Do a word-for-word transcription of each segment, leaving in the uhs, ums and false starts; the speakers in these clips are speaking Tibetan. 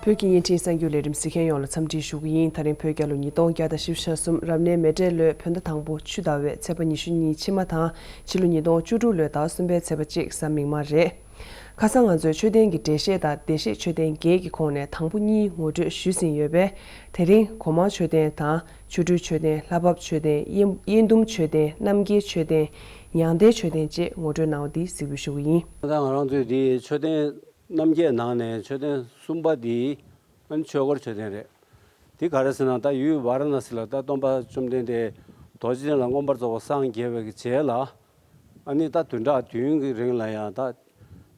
བོད་ཀྱི་བརྙན་འཕྲིན་གསར་འགྱུར་ལས་རིམ་གཟིགས་མཁན་ཡོངས་ལ་འཚམས་འདྲི་ཞུ་གི་ཡིན། ད་རིང་བོད་རྒྱལ་ལོ་ཉིས་སྟོང་བརྒྱ་དང་བཞི་བཅུ་ཞེ་གསུམ་རབ་གནས་མེ་སྤྲེལ་ལོའི་བོད་ཟླ་དང་པོ་ཆུ་ཟླ་བའི་ཚེས་པ་ཉི་ཤུ་གཉིས་ཕྱི་མ་དང་ཕྱི་ལོ་ཉིས་སྟོང་བཅུ་དྲུག་ལོའི་ཟླ་གསུམ་པའི་ཚེས་པ་གཅིག་གཟའ་མིག་དམར་རེད། ཁ་སང་ང་ཚོས་མཆོད་རྟེན་གྱི་འགྲེལ་བཤད་དང་བདེ་གཤེགས་མཆོད་རྟེན་བརྒྱད་ཀྱི་ཁོངས་ནས་དང་པོ་གཉིས་ངོ་སྤྲོད་ཞུས་ཟིན་ཡོད་པས། དེ་རིང་སྒོ་མང་མཆོད་རྟེན་དང་ཆོ་འཕྲུལ་མཆོད་རྟེན། ལྷ་བབས་མཆོད་རྟེན། དབྱེན་དབྱེན་ཟླུམ་མཆོད་རྟེན། རྣམ་རྒྱལ་མཆོད་རྟེན། མྱང་འདས་མཆོད་རྟེན་བཅས་ངོ་སྤྲོད་གནང་བ་འདི་གཟིགས་འབུལ་ཞུ་གི་ཡིན། ད་ང་རང་ཚོའི་འདི་མཆོད་རྟེན་རྣམ་རྒྱལ་ནང་ནས་མཆོད་རྟེན་གསུམ་པ་འདི་ཨ་ནི་ཆོས་འཁོར་མཆོད་རྟེན་རེད། འདི་ག་རེ་ཟེར་ན། ད་ཡུལ་ཝཱ་ར་ཎ་སི་ལ་ད་སྟོན་པ་བཅོམ་ལྡན་འདས་རྡོ་རྗེ་གདན་ལ་མངོན་པར་རྫོགས་པར་སངས་རྒྱས་པའི་རྗེས་ལ། ཨ་ནི་ད་བདུན་ཕྲག་བདུན་གྱི་རིང་ལ་ཡང་ད་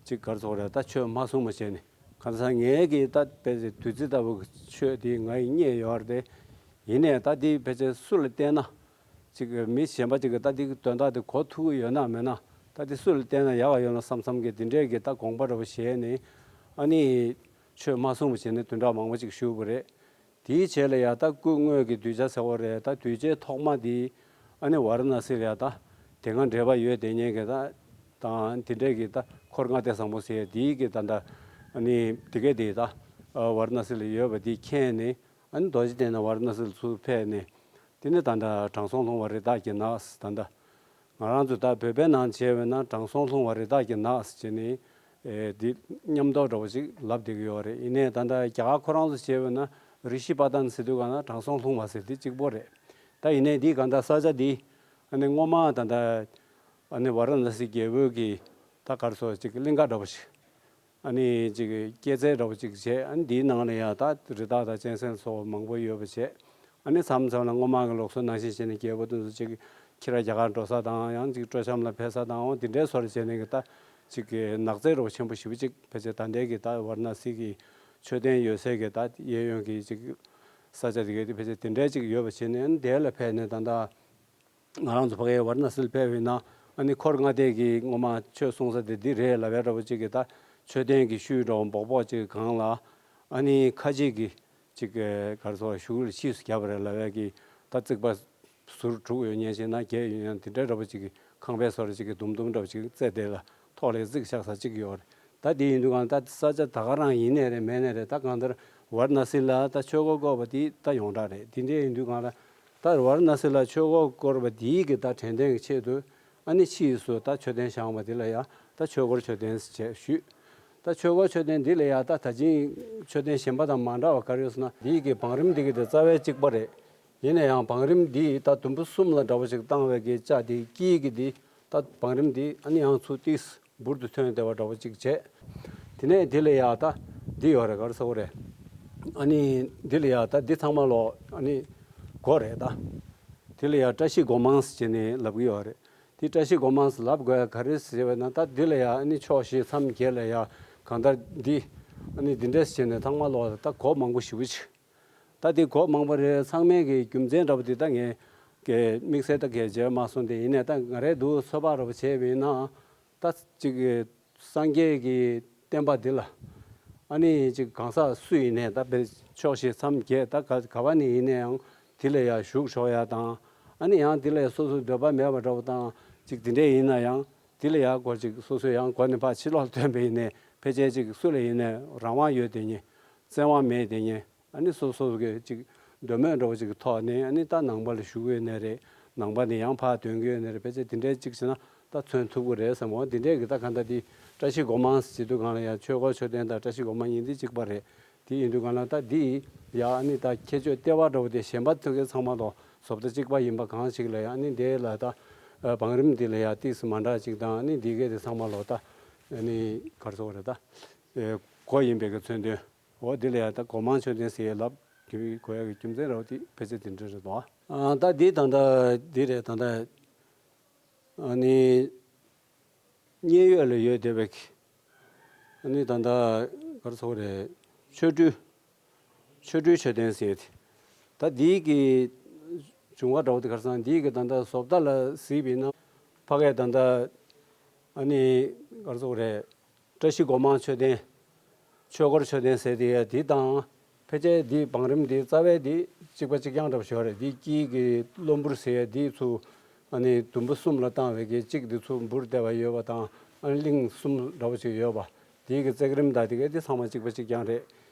ཅིག་ག་རེ་ཟེར་དགོས་རེད། ད་ཆོས་མ་གསུངས་པ་བྱས་ནས། གང་ཟག་ངའི་གི་ད་དཔེ་བདུད་རྩི་ལྟ་བུ་གི་ཆོས་འདི་ང་ཡིས་རྙེད་ཡོད་རེད་དེ། ཡིན་ནའི་ད་འདི་ཕལ་ཆེར་སུ་ལ་བསྟན་ན། ཅིག་མི་གཞན་པ་ཅིག་གིས་ད་འདི་གི་དོན་དག་དེ་གོ་ཐུབ་ཀྱི་ཡོད་ན་མེད་ན། ད་འདི་སུ་ལ་བསྟན་ན་ཡག་ག་ཡོད་ན་བསམ་བསམ་གི་འདི་འདྲའི་གི་ད་དགོངས་པ་འདྲ་པོ་བཞེས་ནས། ཨ་ནི་ཆོས་མ་གསུངས་པ་བྱས་ནས་བདུན་ཕྲག་མང་པོ་ཅིག་བཞུགས་པ་རེད། དེའི་རྗེས་ལ་ཡ་ད་སྐུ་དངོས་ཀྱི་གདུལ་བྱ་ཟེར་བ་རེད། ད་གདུལ་བྱའི་ཐོག་མ་འདི་ཨ་ནི་ཝཱ་ར་ཎ་སི་ལ་ཡ་ད་དེ་སྔ་འབྲེལ་བ་ཡོད་དེ་ཉན་གི་ད་དང་དེ་འདྲའི་གི་ད་འཁོར་ལྔ་སྡེ་བཟང་པོ་ཟེར་འདིའི་གི་ད་ད་ཨ་ནི་དེ་གས་དེ་ད་ཝཱ་ར་ཎ་སི་ལ་ཡོད་པ་འདི་མཁྱེན་ནས། ཨ་ནི་རྡོ་རྗེ་གདན་ནས་ཝཱ་ར་ཎ་སི་ལ་ཚུར་ཕེབས་ནས། དེ་ནས་ད་ལྟ་དྲང་སྲོང་ལྷུང་བ་རི་དྭགས་ཀྱི་ནགས། ད་ལྟ་ང་རང་ཚོ་ད་བོད་པའི་ནང་བྱས་པས་ན་དྲང་སྲོང་ལྷུང་བ་རི་དྭགས་ཀྱི་ནགས་ཟེར་ནས། ཨེ་འདི་མཉམ་དུ་འདྲ་བོ་ཞིག་ལབ་བསྡད་ཀྱི་ཡོད་རེད། ཡིན་ནའི་ད་ལྟ་རྒྱ་གར་ཁོ་རང་ཚོ་བྱས་པས་ན་རི་ཤི་པ་ཏན་ཟེར་དུས་ག་ན་དྲང་སྲོང་ལྷུང་བ་ཟེར་དེ་གཅིག་པོ་རེད། ད་ཡིན་ནའི་འདི་ག་ད་ས་ཆ་འདི་ཨ་ནི་སྔོན་མ་ད་ལྟ་ཨ་ནི་ཝཱ་ར་ཎ་སི་རྒྱལ་པོ་གི་ད་ག་རེ་ཟེར་ཅིག་གླིང་ག་འདྲ་བོ་ཞིག་ཨ་ནི་ཅིག་སྐྱེད་ཚལ་འདྲ་བོ་ཅིག་བྱས། ཨ་ནི་འདིའི་ནང་ལ་ཡང་ད་རི་དྭགས་དང་གཅན་གཟན་སོགས་མང་པོ་ཡོད་པ་བྱས། ཨ་ནི་མཚམས་མཚམས་ལ་སྔོན་མ་གི་ལུགས་སྲོལ་ནང་བཞིན་བྱས་ནས་རྒྱལ་པོ་དེ་ཚོ་ཅིག་ཁྱེད་རང་རྒྱ་གར་འགྲོ་ས་དང་། ཡང་ཅིག་སྤྲོ་འཆམ་ལ་ཕེབས་ས་དང་། འོ་འདི་འདྲའི་བཟོ་འདྲ་བྱས་ནས་གི་ད་ཅིག་གི་ནགས་ཚལ་འདྲ་བོ་ཆེན་པོ་ཞེ་པོ་ཅིག་ཕལ་ཆེར་ད་ལྟའི་གི་ད་ཝཱ་ར་ཎ་སི་གི་མཆོད་རྟེན་ཡོད་སའི་གི་ད་གཡས་གཡོན་གྱི་ཅིག་ས་ཆ་དེ་གའི་དེ་ཕལ་ཆེར་དེ་འདྲའི་ཅིག་ཡོད་པ་བྱས་ནས། ཨ་ནི་དེ་ལ་ཕེབས་ནས་ད་ད། ང་རང་ཚོ་ཕ་གིའི་ཝཱ་ར་ཎ་སིར་ཕེབས་པ་ཡིན་ན། ཨ་ནི་འཁོར་ལྔ་སྡེ་གི་སྔོན་མ་ཆོས་གསུང་ས་དེ་འདི་རེད་ལབ་ཡ་འདྲ་པོ་ཅིག་གི་ད་མཆོད་རྟེན་གྱི་ཤུལ་འདྲ་པོ་འབོག་འབོག་ཅིག་གི་སྒང་ལ། ཨ་ནི་ཁ་ཆེ་གི་ཅིག་ག་རེ་ཟེར་བ། ཤུགས་ལ་ཕྱིས་སུ་བརྒྱབ་པ་རེད་ལབ་ཡ་གི་ད་རྩིག་པ་ཟུར་དྲུག་ཡོད་མཁན་ཞིག་ན་བརྒྱད་ཡོད་མཁན་དེ་འདྲ་འདྲ་པོ་ཅིག་གི་ཁང་པའི་བཟོ་འདྲ་ཅིག་གི་དུམ་དུམ་འདྲ་པོ་ཅིག་རྩེ་དེ་ལ་ཐོག་ལ་རྩིག་བཞག་ས་ཅིག་ཡོད་རེད། ད་དེ་ཡིན་དུས་གང་ད་ས་ཆ་ད་ག་རང་ཡིན་ནའི་རེད། མེད་ནའི་རེད། ད་གང་ལྟར་ཝཱ་ར་ཎ་སི་ལ་ད་ཆོས་འཁོར་བསྐོར་བ་དེ་ད་ཡོངས་གྲགས་རེད། དེ་འདྲ་ཡིན་དུས་གང་ལ་ད་ཝཱ་ར་ཎ་སི་ལ་ཆོས་འཁོར་བསྐོར་བ་དེའི་གི་ད་དྲན་རྟེན་གྱི་ཆེད་དུ། ཨ་ནི་ཕྱིས་སུ་ད་མཆོད་རྟེན་བཞེངས་པ་དེ་ལ་ཡང་ད་ཆོས་འཁོར་མཆོད་རྟེན་ཞེས་ཞུས། ད་ཆོས་འཁོར་མཆོད་རྟེན་འདི་ལ་ཡང་ད་ད་ཅིང་མཆོད་རྟེན་གཞན་པ་དང་མ་འདྲ་བ་ག་རེ་ཡོད་ཟེར་ན། འདིའི་གི་བང་རིམ་འདི་གི་དེ་རྩ་བའི་གཅིག་པ་རེད། ཡིན་ན་ཡང་བང་རིམ་འདི་ད་དུམ་བུ་གསུམ་ལ་འདྲ་བ་ཞིག་བཏང་བའི་གི་ལྕགས་དེ་དཀྱིལ་གི་འདི་ད་བང་རིམ་འདི་ཨ་ནི་ཡང་ཚུར་ཏིས་འབུར་དུ་ཐོན་བསྡད་པ་འདྲ་བོ་ཅིག་བྱས། དེ་ནས་འདི་ལ་ཡ་ད་འདི་ཡོད་རེད། ག་རེ་ཟེར་དགོས་རེད། ཨ་ནི་འདི་ལ་ཡ་ད་འདི་ཚང་མ་ལོ་ཨ་ནི་སྒོ་རེད་ད། འདི་ལ་ཡ་བཀྲ་ཤིས་སྒོ་མང་ཟེར་ནས་ལབ་ཀྱི་ཡོད་རེད། འདི་བཀྲ་ཤིས་སྒོ་མང་ཟེར་ལབ་དགོས་ཡ་ག་རེ་ཟེར་བས་ན། ད་འདི་ལ་ཡ་ཨ་ནི་ཕྱོགས་བཞི་མཚམས་བརྒྱད་ལ་ཡ་གང་ལྟར་འདི་ཨ་ནི་འདི་འདྲས་ཟེར་ནས་ཚང་མ་ལོ་ད་སྒོ་མང་པོ་ཞེ་པོ་ཅིག་ད་འདི་སྒོ་མང་པོ་རེད། ཚང་མའི་གི་རྒྱུ་མཚན་འདྲ་པོ་འདི་ད་ངས་གི་དམིགས་བསལ་ད་གས་བརྗེད་མ་སོང་སྟེ། ཡིན་ནའི་ད་ང་རའི་འདུག་ཚོད་དཔག་འདྲ་པོ་བྱས་པ་ཡིན་ན། ད་ཅིག་གི་སངས་རྒྱས་ཀྱི་བསྟན་པ་འདི་ལ་ཨ་ནི་ཅིག་གང་ཟག་སུ་ཡིན་ནའི་ད་དཔེ་ཕྱོགས་བཞི་མཚམས་བརྒྱད་ད་ག་ག་བ་ནས་ཡིན་ནའི་ཡང་འདི་ལ་ཡ་བཞུགས་ཆོག་ཡ་དང་། ཨ་ནི་ཡང་འདི་ལ་ཡ་སོ་སོ་འདོད་པ་མེད་པ་འདྲ་པོ་དང་ཅིག་འདི་འདྲས་ཡིན་ན་ཡང་འདི་ལ་ཡ་སྒོ་ཅིག་སོ་སོ་ཡང་སྒོ་ནས་ཕར་ཕྱི་ལོགས་ཐོན་པ་ཡིན་ནའི་ཕལ་ཆེར་ཅིག་སུ་ལ་ཡིན་ནའི་རང་དབང་ཡོད་དེ་ཉིད་བཙན་དབང་མེད་དེ་ཉིད། ཨ་ནི་སོ་སོ་གི་ཅིག་འདོད་མོས་འདྲ་བོ་ཅིག་གི་ཐོག་ནས་ཨ་ནི་ད་ནང་པ་ལ་ཞུགས་ཡོད་ནའི་རེད། ནང་པ་ནས་ཡང་ཕར་ཐོན་གྱི་ཡོད་ནའི་རེད། ཕལ་ཆེར་དེ་འདྲའི་ཅིག་བྱས་ན་ད་མཚོན་ཐུབ་ཀྱི་རེད་བསམ་འོ། དེ་འདྲའི་གི་ད་ག་འདྲ་དེ་བཀྲ་ཤིས་སྒོ་མང་ཟེར་དུས་གང་ལ་ཡང་ཆོས་འཁོར་མཆོད་རྟེན་དང་བཀྲ་ཤིས་སྒོ་མང་གཉིས་འདི་གཅིག་པ་རེད། དེ་ཡིན་དུས་གང་ལ་ད་འདི་ཡ་ཨ་ནི་ད་ཁྱད་ཆོས་ལྟེ་བ་འདྲ་བོ་དེ་གཞན་པ་ཚོ་གི་ཚང་མ་ལོ་བཟོ་ལྟ་གཅིག་པ་ཡིན་པ་གང་ཞིག་ལ་ཡ་ཨ་ནི་འདི་ལ་ད་བང་རིམ་འདི་ལ་ཡ་ཏིས་མ་འདྲ་ཅིག་དང་། ཨ་ནི་འདི་གའི་དེ་ཚང་མ་ལོ་ད་ཨ་ནི་ག་རེ་ཟེར་དགོས་རེད། ད་སྒོ་ཡིན་པའི་གི་མཚོན་དོན། འོ་དེ་ལ་ཡང་ད་སྒོ་མང་མཆོད་རྟེན་ཟེར་ཡས་ལབ་དགོས་ཡ་གི་རྒྱུ་མཚན་རེད་བ། དེ་ཕལ་ཆེར་དེ་འདྲ་རེད་དོ། ཨ་ད་འདི་ད་ལྟ་འདི་རེད། ད་ལྟ་ཨ་ནི་མཉན་ཡོད་ལ་ཡོད་བསྡད་པའི་གི་ཨ་ནི་ད་ལྟ་ག་རེ་ཟེར་དགོས་རེད། ཆོ་འཕྲུལ་ཆོ་འཕྲུལ་མཆོད་རྟེན་ཟེར་ཡས་དེ། ད་འདི་གི་བྱུང་བ་འདྲ་བོ་དེ་ག་རེ་ཟེར་ན། འདི་གི་ད་ལྟ་བཟོ་ལྟ་ལ་གཟིགས་པ་ཡིན་ན་ཕ་གིའི་ད་ལྟ་ཨ་ནི་ག་རེ་ཟེར་དགོས་རེད། བཀྲ་ཤིས་སྒོ་མང་མཆོད་རྟེན། ཆོས་འཁོར་མཆོད་རྟེན་ཟེར་དེ་ཡ་དེ་དང་། ཕལ་ཆེར་དེའི་བང་རིམ་དེ་རྩ་བའི་དེ་གཅིག་པ་གཅིག་རྐྱང་འདྲ་པོ་ཞིག་རེད། དེའི་དཀྱིལ་གྱི་གློ་འབུར་ཟེར་ཡ་དེ་ཚུར་ཨ་ནི་དུམ་བུ་གསུམ་ལ་བཏང་བའི་གི་གཅིག་དེ་ཚུར་འབུར་བསྡད་པ་ཡོད་པ་དང་། ཨ་ནི་གླིང་གསུམ་འདྲ་པོ་ཞིག་ཡོད་པ། དེའི་གི་བརྩེགས་རིམ་དང་དེ་གའི་དེ་ཚང་མ་གཅིག་པ་གཅིག་རྐྱང་རེད།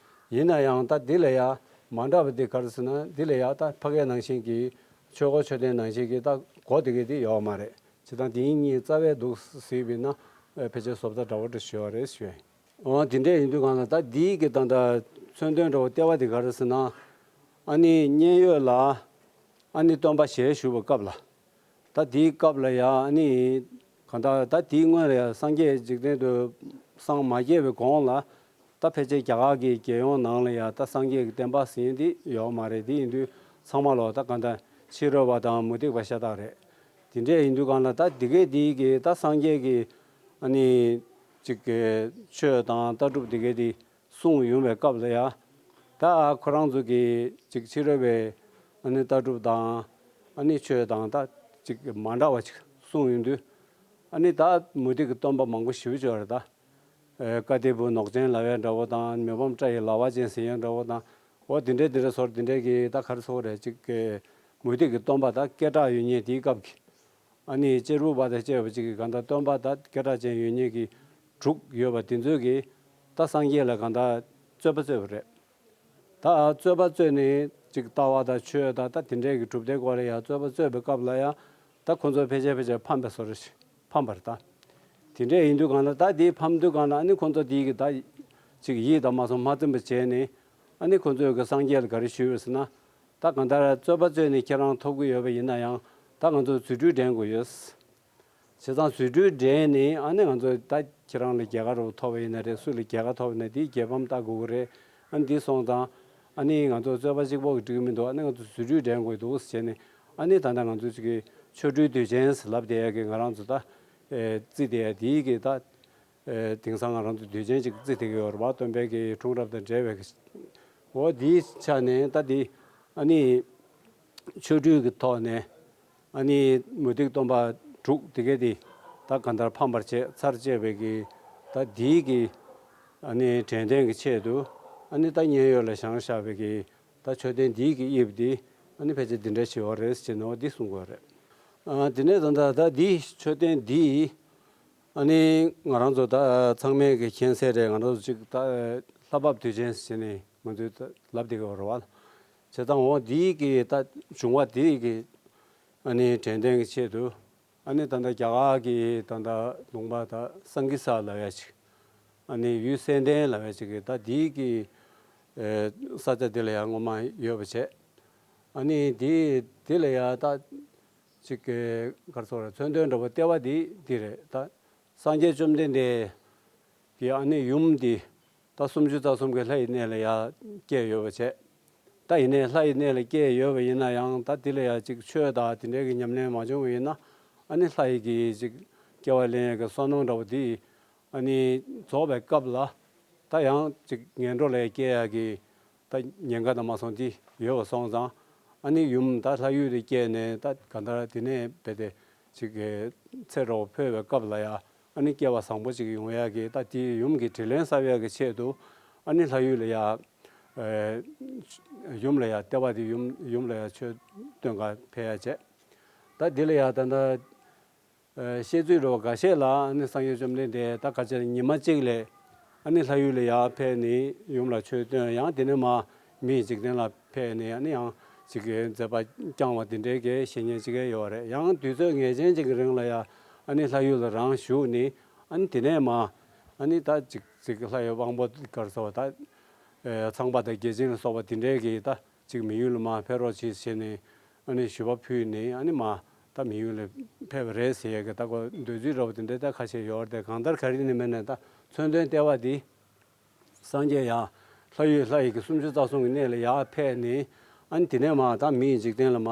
ཡིན་ན་ཡང་ད་འདི་ལ་ཡ་མ་འདྲ་བ་འདི་ག་རེ་ཟེར་ན། འདི་ལ་ཡ་ད་ཕ་གའི་ནང་བཞིན་གྱི་ཆོས་འཁོར་མཆོད་རྟེན་ནང་བཞིན་གྱི་ད་སྒོ་དེ་གའི་འདི་ཡོད་མ་རེད། བྱས་ཙང་འདི་གཉིས་རྩ་བའི་འདུག་ཟེར་བས་ན་ཕལ་ཆེར་བཟོ་ལྟ་འདྲ་བོ་འདྲ་ཞིག་ཡོད་རེད་ཞུ་ཡ་ཡིན། འོ་དེ་འདྲས་ཡིན་དུས་གང་ལ་ད་འདིའི་གི་ད་ད་མཚོན་དོན་འདྲ་བོ་ལྟེ་བ་དེ་ག་རེ་ཟེར་ན། ཨ་ནི་མཉན་ཡོད་ལ་ཨ་ནི་སྟོན་པ་ཞལ་བཞུགས་པའི་སྐབས་ལ། ད་དེའི་སྐབས་ལ་ཡང་ཨ་ནི་གང་ལྟར་ད་དེའི་སྔོན་ལ་ཡང་སངས་རྒྱས་འཇིག་རྟེན་དུ་སངས་མ་རྒྱས་པའི་གོང་ལ། ད་ཕལ་ཆེར་རྒྱ་གར་གྱི་རྒྱལ་ཡོངས་ནང་ལ་ཡང་ད་སངས་རྒྱས་ཀྱི་བསྟན་པ་ཟེར་མཁན་དེ་ཡོད་མ་རེད། དེ་ཡིན་དུས་ཚང་མ་ལོ་ད་གང་ལྟར་ཕྱི་རོལ་པ་དང་མུ་སྟེགས་པ་ཤ་སྟག་རེད། དེ་འདྲས་ཡིན་དུས་གང་ལ་ད་དེ་གས་དེའི་གི་ད་སངས་རྒྱས་ཀྱི་ཨ་ནི་ཅིག་གི་ཆོས་དང་ལྟ་གྲུབ་དེ་གས་དེ་གསུངས་ཡོང་བའི་སྐབས་ལ་ཡ། ད་ཁོ་རང་ཚོ་གི་ཅིག་ཕྱི་རོལ་པའི་ཨ་ནི་ལྟ་གྲུབ་དང་ཨ་ནི་ཆོས་དང་ད་ཅིག་མ་འདྲ་བ་ཅིག་གསུངས་ཡོང་དུས། ཨ་ནི་ད་མུ་སྟེགས་ཀྱི་སྟོན་པ་མང་པོ་ཞེ་པོ་ཅིག་ཡོད་རེད་ད། ཨེ་ཀ་ཏི་བུ་ནོག་ཅན་ལབ་ཡ་འདྲ་བོ་དང་། མི་ཕམ་སྐྲ་ཡི་ལག་པ་ཅན་ཟེར་ཡ་འདྲ་བོ་དང་། འོ་དེ་འདྲའི་དེ་འདྲའི་ཟོར་དེ་འདྲའི་གི་ད་ག་རེ་ཟེར་དགོས་རེད། ཅིག་གི་མུ་སྟེགས་ཀྱི་སྟོན་པ་ད་སྐད་གྲགས་ཡོད་མཁན་དེའི་སྐབས་ཀྱི། ཨ་ནི་གཅེར་བུ་པ་དང་བཅས་པ་ཅིག་གི་གང་ལྟར་སྟོན་པ་ད་སྐད་གྲགས་ཅན་ཡོད་མཁན་གྱི་དྲུག་ཡོད་པ་དེ་ཚོས་ཀྱིས་ད་སངས་རྒྱས་ལ་གང་ལྟར་རྩོད་པ་རྩོད་པ་རེད། ད་རྩོད་པ་རྩོད་ནས་ཅིག་ལྟ་བ་དང་ཆོས་དང་ད་དེ་འདྲའི་གི་གྲུབ་མཐའི་སྐོར་ལ་ཡང་རྩོད་པ་རྩོད་པའི་སྐབས་ལ་ཡང་ད་ཁོ་ཚོ་ཕལ་ཆེར་ཕལ་ཆེར་ཕམ་པའི་བཟོ་འདྲ་ཞིག་ཕམ་པ་རེད་ད། དེ་འདྲས་ཡིན་དུས་གང་ལ་ད་དེའི་ཕམ་དུས་གང་ལ་ཨ་ནི་ཁོ་ཚོ་དེའི་གི་ད་ཅིག་ཡིད་དང་མ་སོང་མ་ཚིམ་པ་བྱས་ནས། ཨ་ནི་ཁོ་ཚོས་གི་སངས་རྒྱས་ལ་ག་རེ་ཞུས་པ་ཟེར་ན། ད་གང་ལྟར་རྩོད་པ་རྩོད་ནས་ཁྱེད་རང་ཐོབ་གི་ཡོད་པ་ཡིན་ན་ཡང་ད་ང་ཚོ་རྫུ་འཕྲུལ་འགྲན་དགོས་ཡོད། བྱས་ཙང་རྫུ་འཕྲུལ་འགྲན་ནས་ཨ་ནི་ང་ཚོ་ད་ཁྱེད་རང་ལ་རྒྱལ་ཁ་རུ་ཐོབ་པ་ཡིན་ན་རེད། སུ་ལ་རྒྱལ་ཁ་ཐོབ་པ་ཡིན་ན་དེའི་རྒྱལ་ཕམ་བལྟ་དགོས་ཀྱི་རེད། ཨ་ནི་དེ་སོང་ཙང་ཨ་ནི་ང་ཚོ་རྩོད་པ་གཅིག་པོ་གིས་འགྲིག་གི་མི་འདུག་ཨ་ནི་ང་ཚོ་རྫུ་འཕྲུལ་འགྲན་དགོས་འདུག་ཟེར་ནས། ཨ་ནི་ད་ལྟ་ང་ཚོ་ཅིག་གི་ཆོ་འཕྲུལ་དུས་ཆེན་ཟེར་ལབ་བསྡད་ཡ་གི་ང་རང་ཚོ་ད་ཨེ་རྩི་བསྡད་ཡ་དེའི་གི་ད་ཨེ་དེང་སང་ང་རང་ཚོ་དུས་ཆེན་ཅིག་རྩི་བསྡད་ཀྱི་ཡོད་རེད་པ། སྟོན་པའི་གི་འཁྲུངས་རབས་དང་འབྲེལ་བའི་གི། འོ་དེའི་ཆ་ནས་ད་དེ་ཨ་ནི་ཆོ་འཕྲུལ་གྱི་ཐོག་ནས། ཨ་ནི་མུ་སྟེགས་སྟོན་པ་དྲུག་དེ་གས་དེ་ད་གང་ལྟར་ཕམ་པར་བྱས་ཚར་བཅད་པའི་གི་ད་དེའི་གི་ཨ་ནི་དྲན་རྟེན་གྱི་ཆེད་དུ། ཨ་ནི་ད་མཉན་ཡོད་ལ་བཞེངས་བཞག་པའི་གི་ད་མཆོད་རྟེན་དེའི་གི་དབྱིབས་དེ་ཨ་ནི་ཕལ་ཆེར་འདི་འདྲ་ཞིག་ཡོད་རེད་ཟེར་ནས་འོ་འདི་གསུང་གི་ཡོད་རེད། ཨ་དེ་ནས་ད་ད་ད་འདི་མཆོད་རྟེན་འདི་ཨ་ནི་ང་རང་ཚོ་ད་ཚང་མས་གི་མཁྱེན་གསལ་རེད། ང་རང་ཚོ་ཅིག་ད་ལྷ་བབས་དུས་ཆེན་ཟེར་ནས་ང་ཚོས་ད་ལབ་བསྡད་ཀྱི་ཡོད་རེད་པ། བྱས་ཙང་འོ་འདི་གི་ད་བྱུང་བ་འདི་གི་ཨ་ནི་དྲན་རྟེན་གྱི་ཆེད་དུ། ཨ་ནི་ད་ལྟ་རྒྱ་གར་གྱི་ད་ལྟ་ལུང་པ་ད་སང་ཀི་ས་ལབ་ཡ་ཅིག་ཨ་ནི་ཡུལ་སེང་ལྡེང་ལབ་ཡ་ཅིག་གི་ད་འདི་གི་ཨེ་ས་ཆ་འདི་ལ་ཡང་སྔོན་མ་ཡོད་པ་བྱས། ཨ་ནི་འདི་འདི་ལ་ཡང་ད་ཅིག་གི་ག་རེ་ཟེར་དགོས་རེད། མཚོན་དོན་འདྲ་པོ་ལྟེ་བ་འདི་འདི་རེད་ད། སངས་རྒྱས་བཅོམ་ལྡན་འདས་ཀྱི་ཨ་ནི་ཡུམ་འདི་ད་སུམ་ཅུ་རྩ་གསུམ་གྱི་ལྷ་ཡི་གནས་ལ་ཡང་སྐྱེས་ཡོད་པ་བྱས། ད་ཡིན་ནའི་ལྷ་ཡི་གནས་ལ་སྐྱེས་ཡོད་པ་ཡིན་ན་ཡང་ད་འདི་ལ་ཡང་ཅིག་ཆོས་དང་དེ་འདྲའི་གི་ཉམས་ལེན་མ་བྱུང་བ་ཡིན་ན། ཨ་ནི་ལྷ་ཡི་གི་ཅིག་སྐྱེ་བ་ལེན་ཡས་ཀྱི་བསོད་ནམས་འདྲ་པོ་འདི་ཨ་ནི་རྫོགས་པའི་སྐབས་ལ་ད་ཡང་ཅིག་ངན་འགྲོ་ལ་སྐྱེ་ཡ་གི་ད་ཉེན་ཁ་དང་མ་སོང་དེ་ཡོད་པ་སོང་ཙང་། ཨ་ནི་ཡུམ་ད་ལྷ་ཡུལ་དུ་སྐྱེས་ནས་ད་ག་འདྲ་དེ་ནས་བས་ཏེ་ཅིག་གི་ཚེ་རོགས་འཕོས་པའི་སྐབས་ལ་ཡ། ཨ་ནི་སྐྱེ་བ་བཟང་པོ་ཅིག་ཡོང་ཡ་གི་ད་དེའི་ཡུམ་གྱི་དྲིན་ལན་གསབ་ཡ་གི་ཆེད་དུ། ཨ་ནི་ལྷ་ཡུལ་ལ་ཡ། ཨེ་ཡུམ་ལ་ཡ་ལྟེ་བ་དེ་ཡུམ་ཡུམ་ལ་ཡ་མཆོད་སྟོན་ག་ཕེབས་ཡ་བྱས། ད་འདི་ལ་ཡ་ད་ལྟ་ཨེ་བཤད་ཚུལ་འདྲ་བོ་འགའ་ཤས་ལ་ཨ་ནི་སངས་རྒྱས་བཅོམ་ལྡན་འདས་ད་ག་ཅེ་ཉི་མ་གཅིག་ལས་ཨ་ནི་ལྷ་ཡུལ་ལ་ཡ་ཕེབས་ནས་ཡུམ་ལ་མཆོད་སྟོན། ཡང་དེ་ནས་མ་མིའི་འཇིག་རྟེན་ལ་ཕེབས་ནས་ཨ་ནི་ཡང་ཅིག་གི་མཛད་པ་བསྐྱངས་པ་དེ་འདྲའི་གི་བཤད་མཁན་ཅིག་ཡོད་རེད། ཡང་དུས་ཚོད་ངེས་ཅན་ཅིག་གི་རིང་ལ་ཡ་ཨ་ནི་ལྷ་ཡུལ་ལ་རང་བཞུགས་ནས། ཨ་ནི་དེ་ནས་མ་ཨ་ནི་ད་ཅིག་ཅིག་ལྷ་ཡི་དབང་པོ་ག་རེ་ཟེར་བ་ད་ཨེ་ཚངས་པ་དང་བརྒྱ་བྱིན་ལ་སོགས་པ་དེ་འདྲའི་གི་ད་ཅིག་མི་ཡུལ་ལ་མ་ཕེབས་རོགས་གྱིས་ཟེར་ནས་ཨ་ནི་ཞུ་བ་ཕུལ་ནས། ཨ་ནི་མ་ད་མི་ཡུལ་ལ་ཕེབས་པ་རེད་ཟེར་ཡ་གི་ད་གོ་འདོད་ཚུལ་འདྲ་བོ་དེ་འདྲའི་ད་ཁ་ཤས་ཡོད་རེད་དེ། གང་ལྟར་ག་རེ་ནས་མིན་ནས་ད་མཚོན་དོན་ལྟེ་བ་འདི། སངས་རྒྱས་ཡར་ལྷ་ཡུལ་ལྷ་ཡི་གི་སུམ་ཅུ་རྩ་གསུམ་གྱི་གནས་ལ་ཡར་ཕེབས་ནས། ཨ་ནི་དེ་ནས་མ་ད་མིའི་འཇིག་རྟེན་ལ་མ་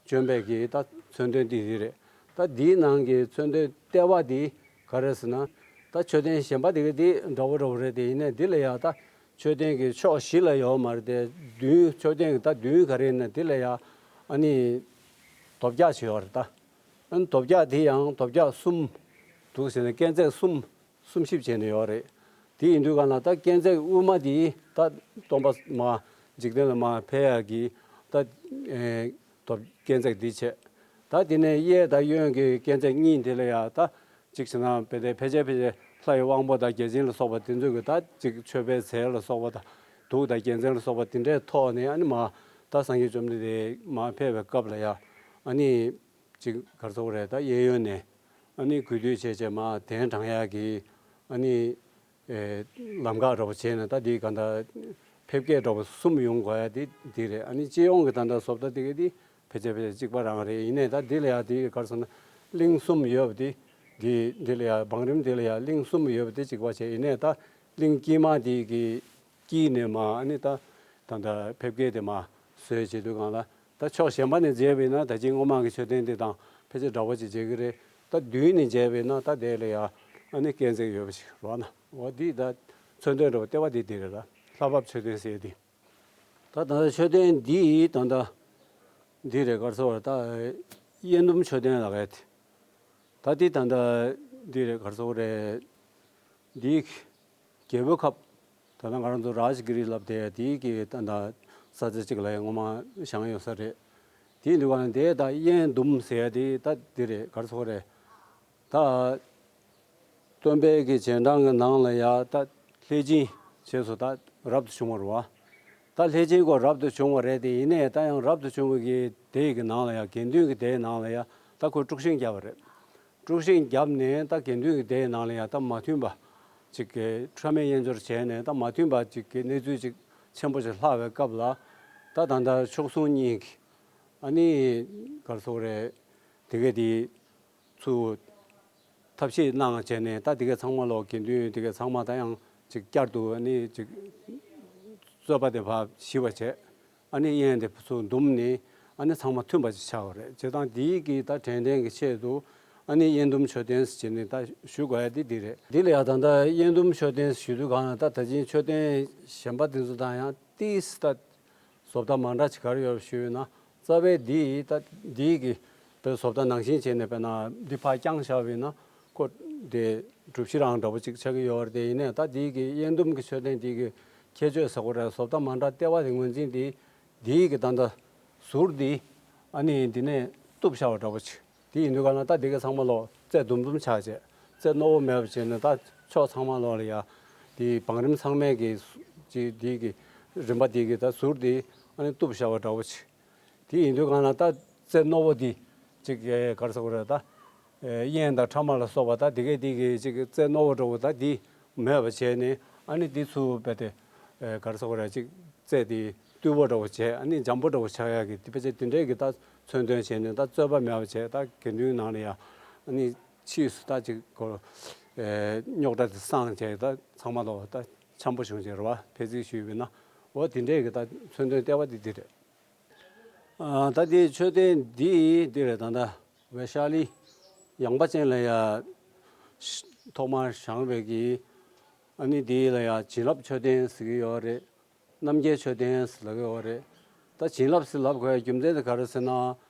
བྱོན་པའི་གི་ད་མཚོན་དོན་འདི་འདི་རེད། ད་འདིའི་ནང་གི་མཚོན་དོན་ལྟེ་བ་འདི་ག་རེ་ཟེར་ན། ད་མཆོད་རྟེན་གཞན་པ་དེ་ག་དེ་འདྲ་བོ་འདྲ་བོ་རེད་དེ། ཡིན་ནའི་འདི་ལ་ཡ་ད་མཆོད་རྟེན་གྱི་ཕྱོགས་བཞི་ལ་ཡོད་མ་རེད་དེ། མདུན་མཆོད་རྟེན་གྱི་ད་མདུན་ག་རེ་ཡིན་ན་འདི་ལ་ཡ་ཨ་ནི་དོ་བརྒྱག་ཅིག་ཡོད་རེད་ད། ཨ་ནི་དོ་བརྒྱག་དེ་ཡང་དོ་བརྒྱག་གསུམ་འདུག་ཟེར་ན་སྐས་འཛེག་གསུམ་གསུམ་བཞི་བྱས་ནས་ཡོད་རེད། དེ་ཡིན་དུས་གང་ལ་ད་སྐས་འཛེག་དབུས་མ་དེ་ད་སྟོན་པ་མ་འཇིག་རྟེན་ལ་མ་ཕེབས་ཡག་གི་ད་ཨེ་དོ་སྐས་འཛེག་འདི་བྱས། ད་དེ་ནས་གཡས་དང་གཡོན་གྱི་སྐས་འཛེག་གཉིས་དེ་ལ་ཡང་ད་ཅིག་བྱས་ན་ཕལ་ཆེར་ཕལ་ཆེར་ལྷ་ཡི་དབང་པོ་དང་བརྒྱ་བྱིན་ལ་སོགས་པ་དེ་ཚོ་གི་ད་ཅིག་མཆོད་པའི་རྫས་ལ་སོགས་པ་དང་ དུག་དང་རྒྱལ་མཚན་ལ་སོགས་པ་དེ་འདྲའི་ཐོག་ནས་ཨ་ནི་མ་ད་སངས་རྒྱས་བཅོམ་ལྡན་འདས་མ་ཕེབས་པའི་སྐབས་ལ་ཡ་ཨ་ནི་ཅིག་ག་རེ་ཟེར་དགོས་རེད། ད་གཡས་གཡོན་ནས་ཨ་ནི་གུས་འདུད་བྱས་བྱས་མ་གདན་དྲངས་ཡག་གི་ཨ་ནི། ཨེ། ལམ་ཁ་འདྲ་པོ་བྱས་ནས་ད་འདི་ག་འདྲ་ཕེབས་སྐྱེལ་འདྲ་པོ་གསུམ་ཡོང་དགོས་ཡ་དེ་འདི་རེད། ཨ་ནི་སྤྱི་ཡོངས་ཀྱི་ད་ལྟ་བཟོ་ལྟ་དེ་ག་དེ་ཕལ་ཆེར་ཕལ་ཆེར་གཅིག་པ་རང་རེད། ཡིན་ནའི་ད་འདི་ལ་ཡ་དེ་ག་རེ་ཟེར་ན་གླིང་གསུམ་ཡོད་པ་དེ་འདི་འདི་ལ་ཡ་བང་རིམ་འདི་ལ་ཡ་གླིང་གསུམ་ཡོད་པ་དེ་གཅིག་པ་བྱས། ཡིན་ནའི་ད་གླིང་དཀྱིལ་མ་དེ་གི་དཀྱིལ་ནས་མ་ཨ་ནི་ད་ད་ལྟ་ཕེབས་སྐྱེལ་དེ་མ་བཟོས་བྱེད་དུས་སྒང་ལ། ད་ཕྱོགས་གཞན་པ་ནས་མཇལ་བས་ན་ད་ཅིག་སྔོན་མ་གི་མཆོད་རྟེན་འདི་དང་ཕལ་ཆེར་འདྲ་བོ་ཅིག་མཇལ་གི་རེད། ད་མདུན་ནས་མཇལ་བས་ན་ད་དེ་ལ་ཡ་ཨ་ནི་སྐས་འཛེགས་ཡོད་པ་ཞིག་རོགས་ན། འོ་འདི་ད་མཚོན་དོན་འདྲ་བོ་ལྟེ་བ་འདི་འདི་རེད། ལ་ལྷ་བབས་མཆོད་རྟེན་ཟེར་འདི། ད་ད་ལྟ་མཆོད་རྟེན་འདི་ད་ལྟ་འདི་རེད། ག་རེ་ཟེར་བ་རེད། ད་དབྱེན་ཟླུམ་མཆོད་རྟེན་ལབ་ཡ་དེ། ད་འདི་ད་ལྟ་འདི་རེད། ག་རེ་ཟེར་བ་རེད། འདི། རྒྱལ་པོའི་ཁབ། ད་ལྟ་ང་རང་ཚོ་རཱཇ་གི་རི་ལབ་དེ་དེའི་གི་ད་ལྟ་ས་ཆ་གཅིག་ལ་ཡང་ངོ་མ་བཞེངས་ཡོད་ས་རེད། དེའི་འདུག་ག་ན་དེ་ད་དབྱེན་ཟླུམ་ཟེར་ཡ་དེ་ད་འདི་རེད། ག་རེ་ཟེར་དགོས་རེད། ད་སྟོན་པའི་གི་རྗེས་འབྲང་གི་ནང་ལ་ཡ་ད་ལྷས་བྱིན་བྱས་སོ་ད་རབ་ཏུ་བྱུང་བ་རེད་བ། ད་ལྷས་བྱིན་སྐོར་རབ་ཏུ་བྱུང་བ་རེད་དེ། ཡིན་ནའི་ད་ཡང་རབ་ཏུ་བྱུང་བའི་གི་དེའི་གི་ནང་ལ་ཡ་དགེ་འདུན་གི་སྡེའི་ནང་ལ་ཡ་ད་ཁོས་དཀྲུག་ཤིང་བརྒྱབ་པ་རེད། དཀྲུག་ཤིང་བརྒྱབ་ནས་ད་དགེ་འདུན་གྱི་སྡེའི་ནང་ལ་ཡང་ད་མ་མཐུན་པ་ཅིག་གི་ཕྲ་མས་དབྱེན་སྦྱོར་བྱས་ནས་ད་མ་མཐུན་པ་ཅིག་གི་གནས་ཚུལ་ཅིག་ཆེན་པོ་ཞིག་ལྷག་པའི་སྐབས་ལ། ད་ད་ལྟ་མཆོག་ཟུང་གཉིས་ཀྱིས་ཨ་ནི་ག་རེ་ཟེར་དགོས་རེད། དེ་གས་དེ་ཚུར་ཐབས་ཤེས་གནང་བྱས་ནས་ད་དེ་གས་ཚང་མ་ལོག་དགེ་འདུན་དེ་གས་ཚང་མ་ད་ཡང་ཅིག་བསྐྱར་དུ་ཨ་ནི་ཅིག་རྩོད་པ་དེ་ཕར་ཞི་བ་བྱས། ཨ་ནི་དབྱེན་དེ་ཚུར་བཟླུམས་ནས་ཨ་ནི་ཚང་མ་མཐུན་པ་ཅིག་ཆགས་པ་རེད། བྱས་ཙང་དེའི་གི་ད་དྲན་རྟེན་གྱི་ཆེད་དུ་ཨ་ནི་དབྱེན་ཟླུམ་མཆོད་རྟེན་ཟེར་ནས་ད་ཞུ་དགོས་ཡ་དེ་འདི་རེད། འདི་ལ་ཡང་ད་ལྟ་དབྱེན་ཟླུམ་མཆོད་རྟེན་ཞུ་དུས་གང་ལ་ད་ད་ཅིང་མཆོད་རྟེན་གཞན་པ་དེ་ཚོ་དང་ཡང་ཏིས་ད་བཟོ་ལྟ་མ་འདྲ་ཅིག་ག་རེ་ཡོད་ཞུས་ན། རྩ་བའི་འདི་ད་འདིའི་གི་དཔེ་བཟོ་ལྟ་ནང་བཞིན་བྱས་ནས་དཔེར་ན་འདི་ཕར་བརྐྱངས་བཞག་པ་ཡིན་ན་ཁོ་དེ་གྲུ་བཞི་རང་འདྲ་པོ་ཅིག་ཆགས་ཀྱི་ཡོད་རེད་དེ། ཡིན་ནའི་ད་འདིའི་གི་དབྱེན་ཟླུམ་གྱི་མཆོད་རྟེན་འདིའི་གི་ཁྱད་ཆོས་ཟེར་དགོས་རེད། བཟོ་ལྟ་མ་འདྲ་ལྟེ་བ་དེ་ངོས་འཛིན་དེ་འདིའི་གི་ད་ལྟ་ཟུར་འདི་ཨ་ནི་འདི་ནས་གཏུབ་བཞག་པ་འདྲ་པོ་ཅིག་དེ་ཡིན་དུས་ག་ན་ད་འདི་གི་ཚང་མ་ལོག་རྩེ་ཟླུམ་ཟླུམ་ཆགས་བྱས། རྩེ་རྣོ་བོ་མེད་པ་བྱས་ནས་ད་ཕྱོགས་ཚང་མ་ལོག་ལ་ཡ་དེ་བང་རིམ་ཚང་མའི་གི་ཅིག་འདིའི་གི་རིམ་པ་འདིའི་གི་ད་ཟུར་འདི་ཨ་ནི་གཏུབ་བཞག་པ་འདྲ་པོ་ཅིག་དེ་ཡིན་དུས་གང་ལ་ད་རྩེ་རྣོ་བོ་འདི་ཅིག་ག་རེ་ཟེར་དགོས་རེད། ད་དབྱེན་དང་ཕྲ་མ་ལ་སོགས་པ་ད་དེ་གས་དེ་གི་ཅིག་རྩེ་རྣོ་བོ་འདྲ་བོ་ད་འདི་མེད་པ་བྱས་ནས་ཨ་ནི་འདི་ཚུར་རྦད་དེ་ག་རེ་ཟེར་དགོས་རེད། ཅིག་རྩེ་དེ་རྟུལ་བོ་འདྲ་བོ་བྱས། ཨ་ནི་འཇམ་པོ་འདྲ་བོ་ཆགས་ཡག་གི་དེ་ཕལ་ཆེར་དེ་འདྲའི་གི་ད་མཚོན་དོན་བྱས་ནས་ད་རྩོད་པ་མེད་པ་བྱས། ད་དགེ་འདུན་ནང་ལ་ཡ་ཨ་ནི་ཕྱིས་སུ་ད་ཅིག་གོ་རྙོག་དྲ་དེ་སངས་བྱས་ད་ཚང་མ་ལོག་ད་འཆམ་པོ་བྱུང་བྱས་རེད་བ། ཕལ་ཆེར་ཞུས་པ་ཡིན་ན། འོ་དེ་འདྲའི་གི་ད་མཚོན་དོན་ལྟེ་བ་དེ་འདི་རེད། ཨ། ད་དེ་མཆོད་རྟེན་འདི་འདི་རེད། ད་ལྟ་ཝེ་ཤ་ལི་ཡངས་པ་ཅན་ལ་ཡ་ཐོག་མར་བཞེངས་པའི་གི་ཨ་ནི་འདི་ལ་ཡ་བྱིན་རླབས་མཆོད་རྟེན་ཟེར་གི་ཡོད་རེད། རྣམ་རྒྱལ་མཆོད་རྟེན་ཟེར་ལབ་ཀྱི་ཡོད་རེད། ད་བྱིན་རླབས་ཟེར་ལབ་དགོས་རྒྱུ་མཚན་དེ་ག་རེ་ཟེར་ན།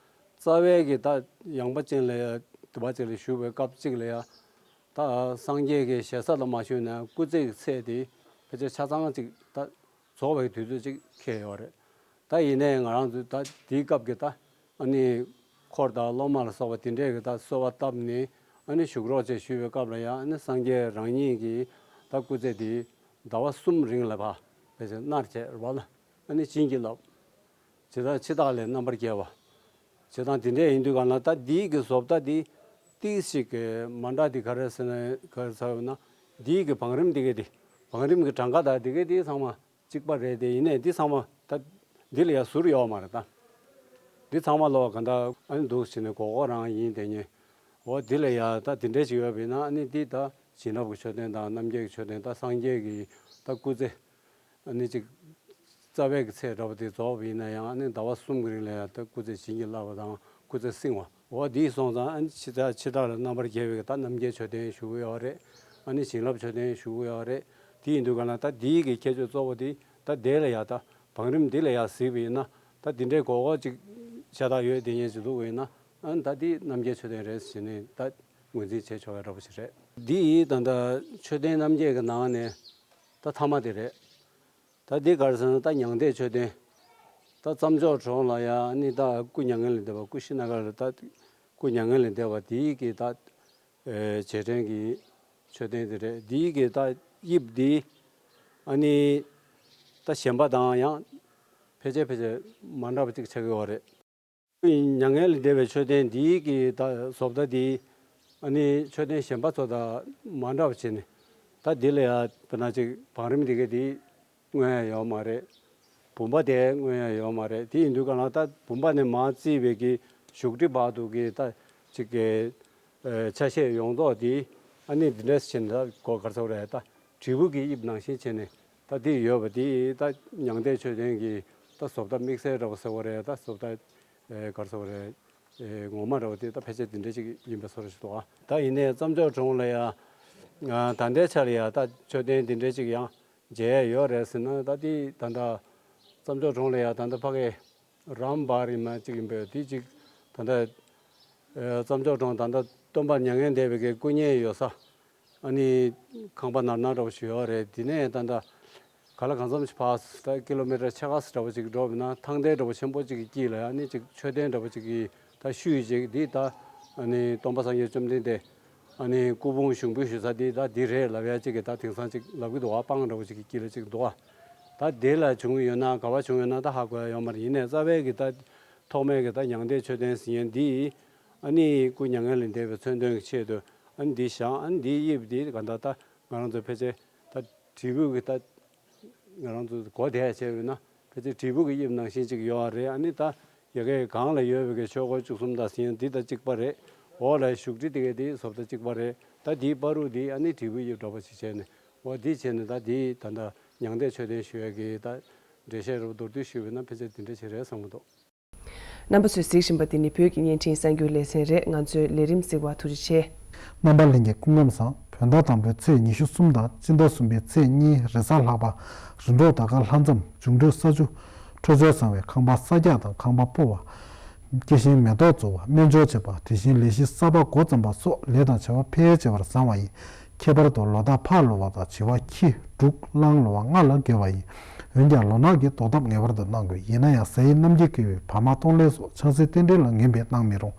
རྩ་བའི་གི་ད་ཡངས་པ་ཅན་ལ་ཡ་དུ་བ་ཅིག་ལ་བཞུགས་པའི་སྐབས་གཅིག་ལ་ཡ་ད་སངས་རྒྱས་ཀྱི་ཞེ་ས་ལ་མ་བཞུགས་ན་སྐུ་ཚེ་གི་ཚད་དེ་ཕལ་ཆེར་ཆ་ཚང་ཅིག་ད། རྫོགས་པའི་དུས་ཚོད་ཅིག་འཁེལ་ཡོད་རེད། ད་ཡིན་ནའི་ང་རང་ཚོས་ད་དེའི་སྐབས་ཀྱི་ད་ཨ་ནི་འཁོར་དང་སློབ་མ་ལ་སོགས་པ་དེ་འདྲས་ཀྱི་ད་གསོལ་བ་བཏབ་ནས་ཨ་ནི་བཞུགས་རོགས་ཅེས་ཞུས་པའི་སྐབས་ལ་ཡང་ཨ་ནི་སངས་རྒྱས་རང་ཉིད་ཀྱི་ད་སྐུ་ཚེ་དེ་ཟླ་བ་གསུམ་རིང་ལ་ཕར་ཕལ་ཆེར་མནར་བྱས་རེད་བ་ལ། ཨ་ནི་བྱིན་གྱིས་བརླབས། ཇི་ལྟར་འཆི་བདག་ལས་རྣམ་པར་རྒྱལ་བ། ཇི་ལྟར་དེ་འདྲས་ཡིན་དུས་གང་ལ་ད་འདིའི་གི་བཟོ་ལྟ་འདི་ཏིག་ཞིག་གི་མ་འདྲ་འདི་ག་རེ་ཟེར་ན་ག་རེ་ཟེར་ན་འདིའི་གི་བང་རིམ་འདི་གི་འདི་བང་རིམ་གི་གྲངས་ཀ་དང་འདི་གི་འདི་ཚང་མ། གཅིག་པ་རེད་དེ། ཡིན་ནའི་འདི་ཚང་མ་ད་འདི་ལ་ཡ་ཟུར་ཡོད་མ་རེད་ད། འདི་ཚང་མ་ལོག་ག་འདྲ་ཨ་ནི་འདུག་བྱས་ནས་གོ་གོ་རང་ཡིན་དེ་ཉེ། འོ་འདི་ལ་ཡ་ད་འདི་འདྲས་ཅིག་ཡོད་པས་ན་ཨ་ནི་འདི་ད་བྱིན་རླབས་ཀྱི་མཆོད་རྟེན་དང་རྣམ་རྒྱལ་གྱི་མཆོད་རྟེན་ད་སངས་རྒྱས་ཀྱི་ད་སྐུ་ཚེ་ཨ་ནི་ཅིག་རྩ་བའི་གི་ཚད་འདྲ་པོ་དེ་རྫོགས་པ་ཡིན་ན་ཡང་ཨ་ནི་ཟླ་བ་གསུམ་གྱི་རིང་ལ་ཡ་ད་སྐུ་ཚེ་བྱིན་གྱིས་བརླབས་པ་དང་སྐུ་ཚེ་བསྲིང་བ། འོ་འདི་སོང་ཙང་ཨ་ནི་འཆི་བདག་འཆི་བདག་ལ་རྣམ་པར་རྒྱལ་བའི་ད་རྣམ་རྒྱལ་མཆོད་རྟེན་ཞུ་གི་ཡོད་རེད། ཨ་ནི་བྱིན་རླབས་མཆོད་རྟེན་ཞུ་གི་ཡོད་རེད། དེ་ཡིན་དུས་ག་ན་ད་འདིའི་གི་ཁྱད་ཆོས་གཙོ་བོ་དེ་ད་དེ་ལ་ཡ་ད་བང་རིམ་འདི་ལ་ཡ་གཟིགས་པ་ཡིན་ན་ད་འདི་འདྲའི་གོ་གོ་ཅིག་ཤ་སྟག་ཡོད་དེ་ཉེ་ཅིག་འདུག་པ་ཡིན་ན་ཨ་ནི་ད་འདི་རྣམ་རྒྱལ་མཆོད་རྟེན་རེད་ཟེར་ནས་ད་ངོས་འཛིན་བྱེད་ཆོག་པའི་འདྲ་པོ་ཞིག་རེད། འདི་ཡི་ད་ད་མཆོད་རྟེན་རྣམ་རྒྱལ་གྱི་ནང་ནས་ད་མཐའ་མ་དེ་རེད། ད་འདི་ག་རེ་ཟེར་ན་ད་མྱང་འདས་མཆོད་རྟེན། ད་རྩྭ་མཆོག་གྲོང་ལ་ཡ་ཨ་ནི་ད་སྐུ་མྱ་ངན་ལས་འདས་པ་སྐུ་ཤི་ན་ག་ལ་ད་སྐུ་མྱ་ངན་ལས་འདས་པ་དེའི་གི་ད་རྗེས་དྲན་གྱི་མཆོད་རྟེན་དེ་རེད། དེའི་གི་ད་དབྱིབས་འདི་ཨ་ནི་ ད་གཞན་པ་དང་ཡང་ཕལ་ཆེར་ཕལ་ཆེར་མ་འདྲ་བ་ཅིག་ཆགས་ཀྱི་ཡོད་རེད། མྱ་ངན་ལས་འདས་པའི་མཆོད་རྟེན་འདིའི་གི་ད་བཟོ་ལྟ་འདི་ཨ་ནི་མཆོད་རྟེན་གཞན་པ་ཚོ་དང་མ་འདྲ་བ་བྱས་ནས། ད་འདི་ལ་ཡང་དཔེར་ན་ཅིག་བང་རིམ་འདི་ག་འདི་མངོན་ཡ་ཡོད་མ་རེད། བུམ་པ་དེ་མངོན་ཡ་ཡོད་མ་རེད། དེ་ཡིན་དུས་ག་ལ་ད་བུམ་པ་ནས་མར་བརྩིས་པའི་གི་བཞུགས་ཁྲི་བར་དུ་གི་ད་ཅིག་གི་ཆ་ཤས་ཡོངས་རྫོགས་དེ་ཨ་ནི་འདི་འདྲས་བྱས་ནས་ད་གོ་ག་རེ་ཟེར་དགོས་རེད། ད་དྲིལ་བུ་གི་དབྱིབས་ནང་བཞིན་བྱས་ནས་ད་དེ་ཡོད་པ་དེ་ད་མྱང་འདས་མཆོད་རྟེན་གྱི་ད་བཟོ་ལྟ་དམིགས་བསལ་འདྲ་བོ་ཟེར་བ་རེད། ད་བཟོ་ལྟ་ག་རེ་ཟེར་བ་རེད། ངོ་མ་འདྲ་བོ་དེ་ད་ཕལ་ཆེར་དེ་འདྲ་ཅིག་ཡིན་པའི་བཟོ་འདྲ་ཞིག་འདུག་ད་ཡིན་ནའི་རྩྭ་མཆོག་གྲོང་ལ་ཡ་ད་ལྟའི་ཆ་ལ་ཡ་ད་མཆོད་རྟེན་དེ་འདྲ་ཅིག་ཡང་མཇལ་ཡ་ཡོད་རེད་ཟེར་ན། ད་དེ་ད་ལྟ་རྩྭ་མཆོག་གྲོང་ལ་ཡ་ད་ལྟ་ཕ་གི་རམ་བར་ཡིན་ན་ཅིག་ཡིན་པས། དེ་ཅིག་ད་ལྟ་རྩྭ་མཆོག་གྲོང་ད་ལྟ་སྟོན་པ་མྱ་ངན་འདས་པའི་གི་སྐུ་བརྙན་ཡོད་ས། ཨ་ནི་ཁང་པ་ནར་ནར་འདྲ་བོ་ཞིག་ཡོད་རེད། དེ་ནས་ད་ལྟ་ག་ལ་གང་འཚམ་ཞིག་ཕར་ད་ཀི་ལོ་མི་ཊར་ཕྱེད་ཀ་འདྲ་བོ་ཅིག་འགྲོ་བ་ཡིན་ན་ཐང་ཐང་འདྲ་བོ་ཆེན་པོ་ཅིག་གི་དཀྱིལ་ལ་ཨ་ནི་ཅིག་མཆོད་རྟེན་འདྲ་བོ་ཅིག་གི་ད་ཤུལ་ཅིག་འདི་ད་ཨ་ནི་སྟོན་པ་སངས་རྒྱས་བཅོམ་ལྡན་འདས་ཨ་ནི་སྐུ་ཕུང་ཞུགས་འབུལ་ཞུ་ས་འདི་ད་འདི་རེད་ལབ་ཡ་ཅིག་གི་ད་དེང་སང་ཅིག་ལབ་གི་འདུག་བ། སྤང་འདྲ་བོ་ཅིག་གི་དཀྱིལ་ལ་ཅིག་འདུག་བ། ད་དེ་ལ་བྱུང་ཡོད་ན་ག་བ་བྱུང་ཡོད་ན་ད་ཧ་གོ་ཡ་ཡོད་མ་རེད། ཡིན་ནའི་རྩ་བའི་གི་ད་ཐོག་མའི་གི་ད་མྱང་འདས་མཆོད་རྟེན་ཟེར་མཁན་འདི་ཨ་ནི་སྐུ་མྱ་ངན་ལས་འདས་པའི་མཚོན་དོན་གྱི་ཆེད་དུ་ཨ་ནི་འདི་བཞེངས། ཨ་ནི་འདིའི་དབྱིབས་འདི་ག་ད་ད་ང་རང་ཚོ་ཕལ་ཆེར་ད་དྲིལ་བུ་གི་ད་ང་རང་ཚོ་གོ་བདེ་བྱས་པ་ཡིན་ན་ཕལ་ཆེར་དྲིལ་བུ་གི་དབྱིབས་ནང་བཞིན་ཅིག་ཡོད་རེད། ཨ་ནི་ད་ཡ་གི་སྒང་ལ་ཡོད་པའི་གི་ཆོས་འཁོར་བཅུ་གསུམ་དང་ཟེར་མཁན་འདི་ད་གཅིག་པ་རེད། འོག་ལ་བཞུགས་ཁྲི་དེ་ག་འདི་བཟོ་ལྟ་གཅིག་པ་རེད། ད་འདིའི་བར་དུ་འདི་ཨ་ནི་དྲིལ་བུའི་དབྱིབས་འདྲ་པོ་ཞིག་བྱས་ནས་འོ་འདི་བྱས་ནས་ད་འདི་ད་ད་མྱང་འདས་མཆོད་རྟེན་ཞུ་ཡ་གི་ད་འགྲེལ་བཤད་རུ་མདོར་བསྡུས་ཞུས་པ་ཡིན་ན་ཕལ་ཆེར་འདི་འདྲ་ཞིག་རེད་བསམ་གྱི་འདུག་རྣམ་པ་ཚོས་གཟིགས་བཞིན་པ་འདི་ནི་བོད་ཀྱི་བརྙན་འཕྲིན་གསར་འགྱུར་ལེ་ཚན་རེད། ང་ཚོའི་ལས་རིམ་གཟིགས་པར་ཐུགས་རྗེ་ཆེ། རྣམ་པ་ལྷན་རྒྱས་སྐུ་ཁམས་བཟང་། བོད་ཟླ་དང་པོའི་ཚེས་ཉི་ཤུ་གསུམ་དང་སྤྱི་ཟླ་གསུམ་པའི་ཚེས་གཉིས་རེས་གཟའ་ལྷག་པ། རིམ་གྲོ་ཟླ་སྐར་ལྷ་མཚམས། འབྱུང་འཕྲོད་ས་ཆུ། འཕྲོད་སྦྱོར་བཟང་བའི་ཁང་པ་གསར་རྒྱག་དང་ཁང་པ་སྤོ་བ། སྐྱེ་ཤིང་མེ་ཏོག་བཙུགས་པ། སྨན་སྦྱོར་བྱེད་པ། དེ་བཞིན་ལས་གཞི་གསར་པ་འགོ་བརྩམས་པ་སོགས་ལས་དང་བྱ་བ་འཕེལ་རྒྱས་བར་བཟང་བ་ཡིན། ཁྱད་པར་དུ་ལོ་རྟགས་ཕག་ལོ་བ་དང་བྱི་བ་ཁྱི། འབྲུག་གླང་ལོ་བ་ལྔ་ལ་དགེ་བ་ཡིན། འོན་ཀྱང་ལོ་ནག་གི་དོ་དམ་ངེས་པར་དུ་གནང་དགོས། ཡིན་ན་ཡང་གཟའ་ཡི་རྣམ་འགྱུར་དགེ་བའི་བར་མ་གཏོང་ལེན་སོགས་ཆང་སའི་རྟེན་འབྲེལ་ལ་ངན་པའི་གནང་མི་རུང་།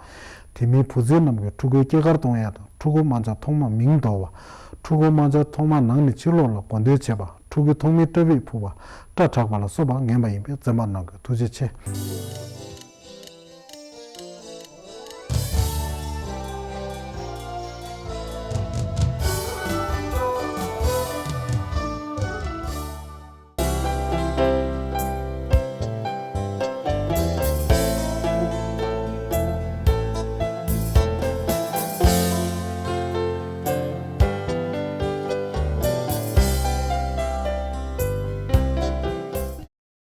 དེ་མིན་བུ་བཙའི་རྣམས་ཀྱིས་ཕྲུ་གུའི་སྐྱེས་སྐར་གཏོང་ཡ་དང་ཕྲུ་གུ་དམར་འབྱར་ཐོག་མ་མིང་འདོགས་པ། ཕྲུ་གུ་དམར་འབྱར་ཐོག་མ་ནང་ནས་ཕྱི་ལོགས་ལ་གོ་འདོན་བྱེད་པ། ཕྲུ་གུ་ཐོག་མའི་སྐྲ་དཔེ་ཕུབ་པ། སྐྲ་བྲེག་པ་ལ་སོགས་པ་ངན་པ་ཡིན་པས་འཛེམ་པ་གནང་དགོས། ཐུགས་རྗེ་ཆེ།